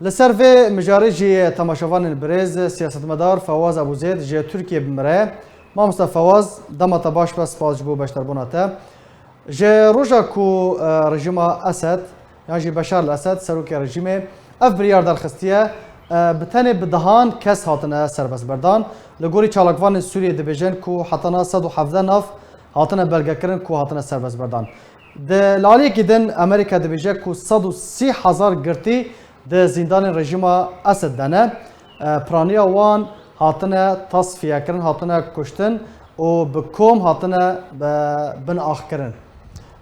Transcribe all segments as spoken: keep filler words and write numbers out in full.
Li ser vê mijarê jî temaşevanên birêz, siyasetmedar Fewaz Ebûzêd ji Tirkiyê bi me re ye. Mamoste Fewaz, dema te baş be, spas ji bo beşdarbûna te. Ji roja ku, e, rejîma Esed, yan jî Beşar el-Esed, serokê rejîmê, ev biryar derxistiye, e, bi tenê bi dehan kes hatine serbestberdan. Li gorî çalakvanên Sûriyê dibêjin ku hetana sed û hevdeh nav hatine belgekirin ku hatine serbestberdan. Di, li aliyekî din Amerîka dibêje ku sed û sî hezar girtî di zîndanên rejîma Esed de ne. E, piraniya wan hatine tasfiyekirin, hatine kuştin û bi kom hatine be-, binaxkirin.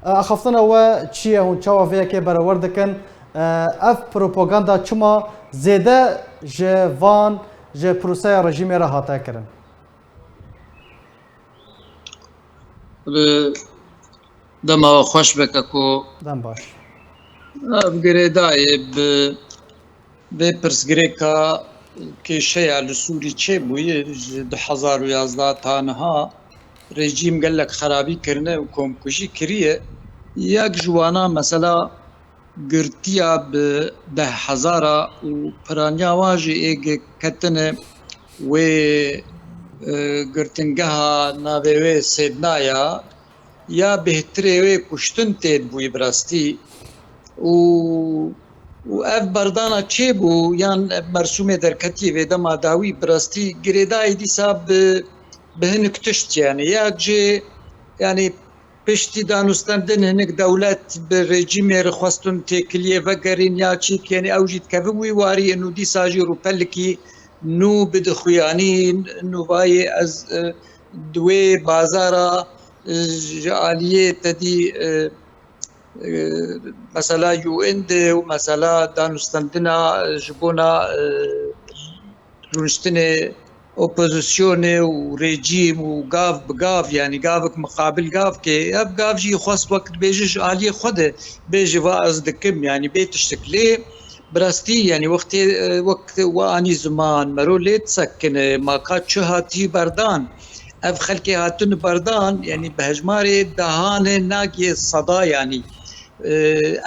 E, axaftina we çi ye? Hûn çawa vê yekê berewer dikin? E, ev propaganda çima zêde ji van, ji proseya rejîmê re hate kirin? Bi dema we xweş be keko. Dem baş. Ev girêdayê bi vê pirsgirêka kêşeya li Sûrî çêbûye ji du hezar û yazdeh ta niha rejîm gelek xerabî kirine û komkujî kiriye. Yek ji wana mesela girtiya bi deh hezara û piraniya wan jî ê ketine wê, e, girtingeha navê wê Sêdna ya, ya bêhtirê wê kuştin tê dibûyî bi rastî. Û, û ev berdana çêbû, yan ev mersûmê derketiyê vê dema dawî bi rastî girêdayî dîsa bi, bi hinek tişt, yani, ya jê, yani, piştî danûstendin hinek dewlet bi rejîmê re xwestin têkiliyê vegerîn ya çîk, yani, ew jî dikeve wî wariyê nû dîsa jî rûpelikî nû bidixuyanîn, nû vayê ez, e, di wê bazara, e, ji aliyê te dî, e, e, mesela U N de û mesela danûstendina ji bona, e, rûniştinê opozisyonê û rejîm û gav bi gav, yani gavik miqabil gavkê, ev gav jî xwest wek dibêje ji aliyê xwe de bêje va ez dikim, yani bê tiştik lê bi rastî, yani wextê, e, wek we anî ziman, mero lê disekine, ma ka çi hatî berdan, ev xelkê hatin berdan, yani bi hejmarê dehanê nagê seda, yani, e,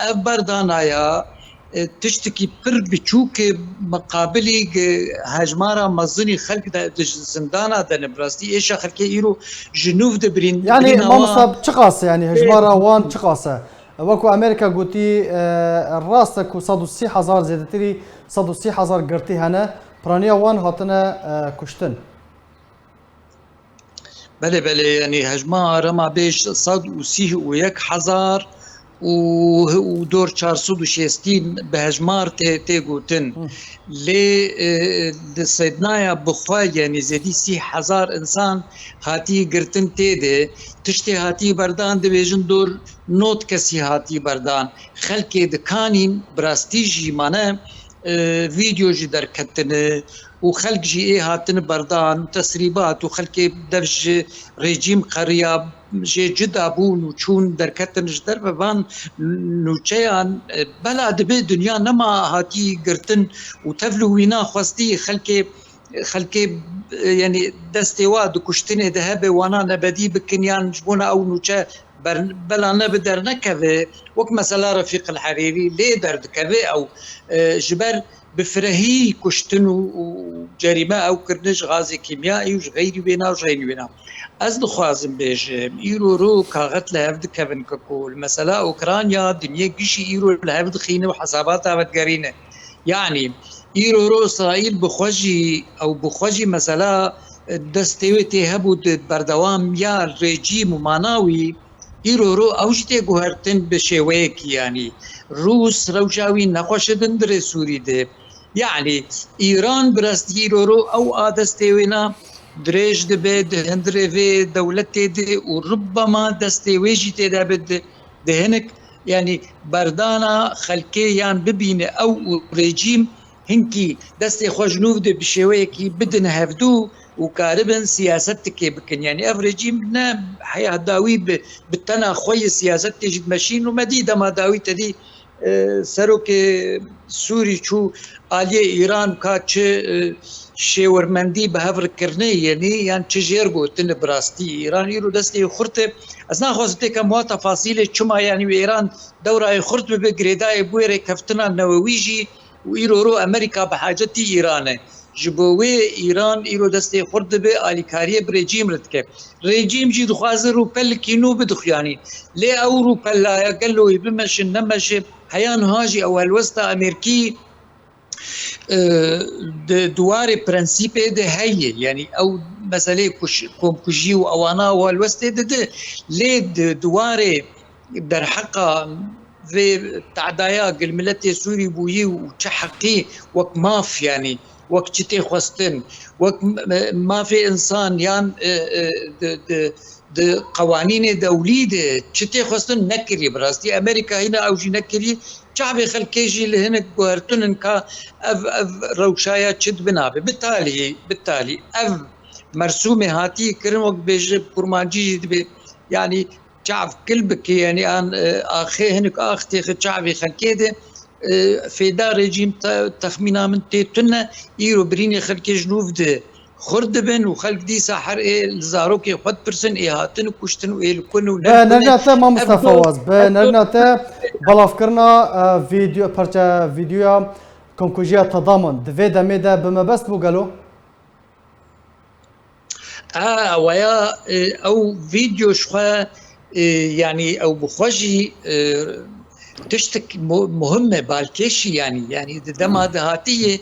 ev berdanaya, e, tiştekî pir biçûk e miqabilî gi-, hejmara mezinî xelk de, di zindana de ne bi rastî. Êşa xelkê îro ji nû dibirîn, Yani, dibirîn awa. Mamosta, çiqas e, yani, hejmara wan çiqas e? Wekî Amerîka gotî, e, rast e ku sed û sî hezar, zêdetirî sed û sî hezar girtî hene, piraniya wan hatine, e, kuştin. Belê, belê, yani hejmara ma bêj sed û sî û yek hezar û, û dor çar sed û şêstî bi hejmar tê, tê gotin. Hı. Lê, e, di Sêdnaya bi xwe, yani zêdî sî hezar insan hatî girtin tê de. Tiştê hatî berdan dibêjin dor nod kesî hatî berdan. Xelkê dikanîn bi rastî jî mane, e, vîdeo jî derketine û xelk jî ê hatine berdan û tesrîbat û xelkê dev ji rejîm qeriya jê cida bûn û çûn derketin ji derve van nûçeyan, e, bela dibe dinya nema hatî girtin û tevlû wîna xwestî xelkê, xelkê, e, yani destê wa di kuştinê de hebe wana nebedî bikin yan ji bona ew nûçe ber-, bela ne bi dernekeve, wek mesela Refîq el Herêrî lê derdikeve ew, e, ji ber bi firehî kuştin û, û cerîme ew kirine ji gazê kîmyayî û ji xeyrî wêna û ji xeyrî wêna. Ez dixwazim bêjim, îro ro kaxet li hev dikevin keko, li mesela Ukrayna dinyê gişî îro li hev dixîne û hesabata ve digerîne. Yanî, îro ro Îsraîl bi xwe jî, ew bi xwe jî mesela, e, destê wê tê hebû di berdewam ya rejîm û mana wî, îro ro ew jî tê guhertin bi şêweyekî, yanî Rûs rewşa wî nexweş e di hundirê Sûrî de. Yanî Îran bi rastî îro ro ew a destê wê na dirêj dibe di hundirê vê dewletê de û rubbema destê wê jî tê de be di, di hinek, yanî berdana xelkê yan bibîne ew û rejîm hinkî destê xwe ji nû de bi şêweyekî bidin hevdû û karibin siyasetikê bikin. Yanî ev rejîm ne heya dawî bi, bi tena xwe yê siyasetê jî dimeşîn û me dî dema dawî te dî, e, serokê Sûrî çû aliyê Îran ka çi, e, şêwirmendî bi hev re kirine, yanî yan çi jêr gotine bi rastî. Îran îro destê xurt e. Ez naxwazim têkem wa tefasîlê çima, yanî wê Îran dewrayê xurt bibe, girêdayê bûyê rêkeftina newewî jî û îro ro Amerîka bi hacetî Îran e. Ji bo wê Îran îro destê xurt dibe, alîkariyê bi rejîm re dike. Rejîm jî dixwaze rûpelikî nû bide xuyanî. Lê ew rûpelaya gelo wê bimeşe nemeşe, heya niha jî ew helwesta Amerîkî, e, di, di warê prensîpê de heye. Yanî ew meseleyê kuş-, komkujî û ewana û helwestê dide. Lê di, di warê derheqa vê tadaya gel miletê Sûrî bûyî û çi heqî wek maf, yanî wek çi tê xwestin, wek m-, m-, mafê însan yan, e, e, di, di, di qewanînê dewlî de çi tê xwestin nekirî. Bi rastî Amerîka hîna ew jî nekirî. Çavê xelkê jî li hinek guhertin in ka ev, ev rewşaya çi dibe nabe. Bi talî, bi talî ev mersûmê hatî kirin, wek bêje kurmancî jî dibe. Yanî çav kil bike, yanî an, e, axê hinek ax têxe çavê xelkê de, e, fêda rejîm te-, texmîna min tê tune, îro birînê xelkê ji nûv de xurt dibin û xelk dîsa her ê li zarokê xwe dipirsin, ê hatin û kuştin û ê li kun û Be, nerîna te, mamoste Fawaz, be, nerîna te belavkirina, e, vîdeo, parça vîdeoya komkujiya Tadaman di vê demê de bi mebest bû gelo? A, weya, e, ew vîdeo ji xwe, e, yanî ew bi xwe jî, e, tiştek mu-, muhim e, balkêşî yanî, yanî di dema de hatiyê,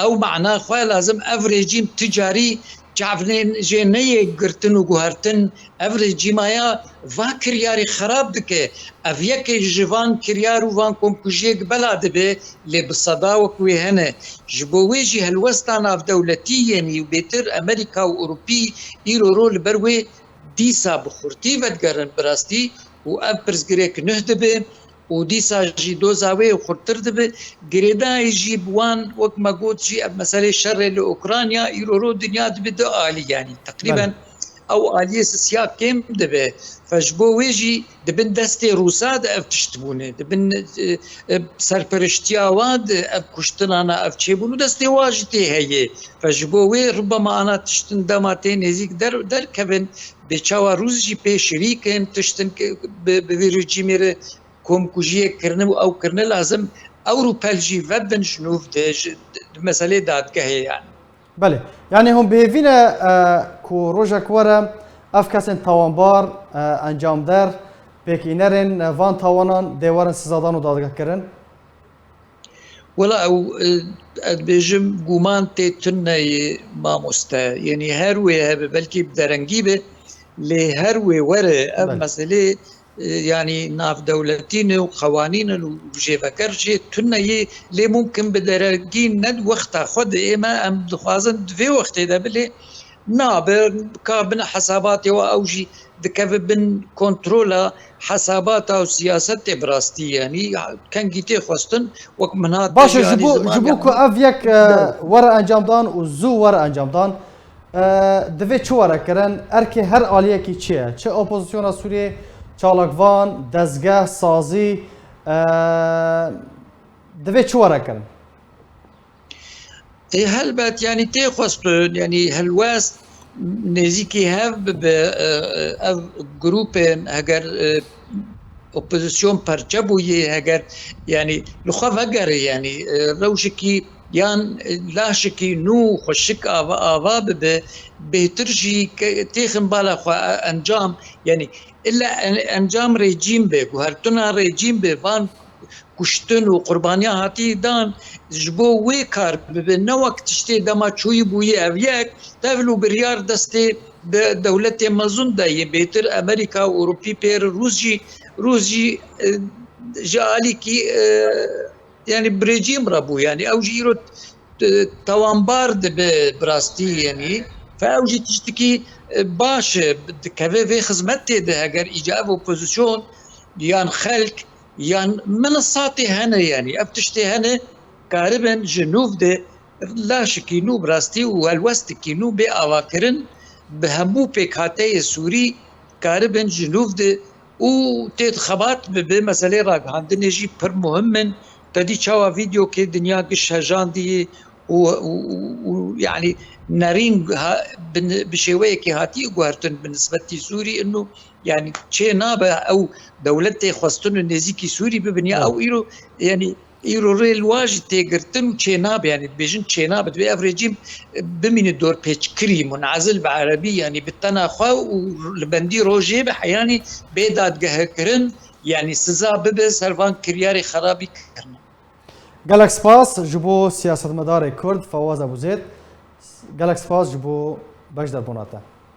ew mana xwe lazim ev rejîm tu carî çavnê jê neyê girtin û guhertin, ev rejîmaya va kiryarê xerab dike. Ev yekê ji van kiryar û van komkujiyê bela dibe, lê bi seda wek wê hene. Ji bo wê jî helwesta navdewletî yenî û bêtir Amerîka û Ewropî îro ro li ber wê dîsa bi xurtî vedigerin bi rastî û ev pirsgirêk nuh dibe û dîsa jî doza wê xurttir dibe. Girêdayî jî bi wan, wek me got jî, ev meselê şerê li Ukrayna îro ro dinya dibe du alî, yanî teqrîben Belê. ew aliyê sisiya kêm dibe. Fe ji bo wê jî di bin destê Rûsa de ev tişt bûne, di bin, e, e, serperiştiya wan de ev kuştinana, ev çêbûn û destê wan jî tê heye. Fe ji bo wê ribama ana tiştin dema tê nêzîk der-, derkevin, bê çawa Rûs jî pê şirîk in, tiştin ke bi, bi vî rejîmê re komkujiyê kirine û ew kirine lazim Ewropel jî vebin ji nûv de, ji, di meselê dadgehê yani. Belê. Yanî hûn bi hêvî ne, e, ku rojek were ev kesên tawanbar, e, encamder, pêkînerên, e, van tawanan dê werin sizadan û dadgehkirin? Wela ew, e, ez dibêjim, guman tê tune yê mamoste. Yanî her wê hebe, belkî bi derengî be, lê her wê were ev Belê. meselê e, yanî navdewletî ne û qewanîn in û jêveger jê tune yê, lê mumkin bi derengî ne di wexta xwe de ê me, em dixwazin di vê wextê de bilê nabe, ka bin hesabatê wa ew jî dikeve bin kontrola hesabata û siyasetê bi rastî, yanî kengî tê xwestin wek min hat Baş e, ji bo, ji bo ku ev yek, e, were encamdan û zû were encamdan, E, divê çi were kirin? Erkê her aliyekî çi ye? Çi opozisyona Sûriyê, çalakvan, dezgeh, sazî, e, divê çi were kirin? Ê, helbet, yanî tê xwestin, yanî helwest nêzîkî hev bibe, e, e, ev grûpên, heger, e, opozîsyon perçe bûyê, heger, yanî li xwe vegere, yanî, e, rewşekî yan, e, laşekî nû xweşik ava, ava bibe, bêhtir jî ke-, têxin bala xwe, e, encam, yanî illa en-, encam rejîm be, guhertina rejîm be, van kuştin û qurbaniya hatî dan, ji bo wê kar bibe, ne wek tiştê dema çûyî bûyî ev yek, tevl û biryar destê de-, dewletê mezin de yê bêtir Amerîka û Ewropî pê re, Rûs jî, Rûs jî, e, ji alîkî, e, yanî bi rejîm re bû, yanî ew jî îro, e, tawanbar dibe bi rastî, yanî fe ew jî tiştekî, e, baş e, dikeve vê xizmetê de, heger îca ev opozîsyon yan xelk yan minisatê hene, yanî ev tiştê hene, karibin ji nûv de laşekî nû bi rastî û helwestekî nû bê avakirin, bi hemû pêkhateyê Sûrî karibin ji nûv de û tê de xebat bibe. Meselê ragihandinê jî pir muhim in. Te dî çawa vîdeokê dinya giş hejandî û, û, û, û, yanî nerîn ha-, bi, bi şêweyekê hatiye guhertin bi nisbetî Sûrî, ino yanî çê nabe ew dewletê xwestin û nêzîkî Sûrî bibin ya Evet. ew îro, yanî Îro rê li wa jî tê girtin û çênabe, yanî dibêjin çênabe, divê ev rejîm bimîne dorpêçkirî, munazil bi erebî, yanî bi tena xwe û li bendî rojê be, heyanî bê dadgehekirin, yanî siza bibe ser van kiryarê xerabî kirine. Gelek spas ji bo siyasetmedarê Kurd Fewaz Ebûzêd. Gelek spas ji bo beşdarbûna te.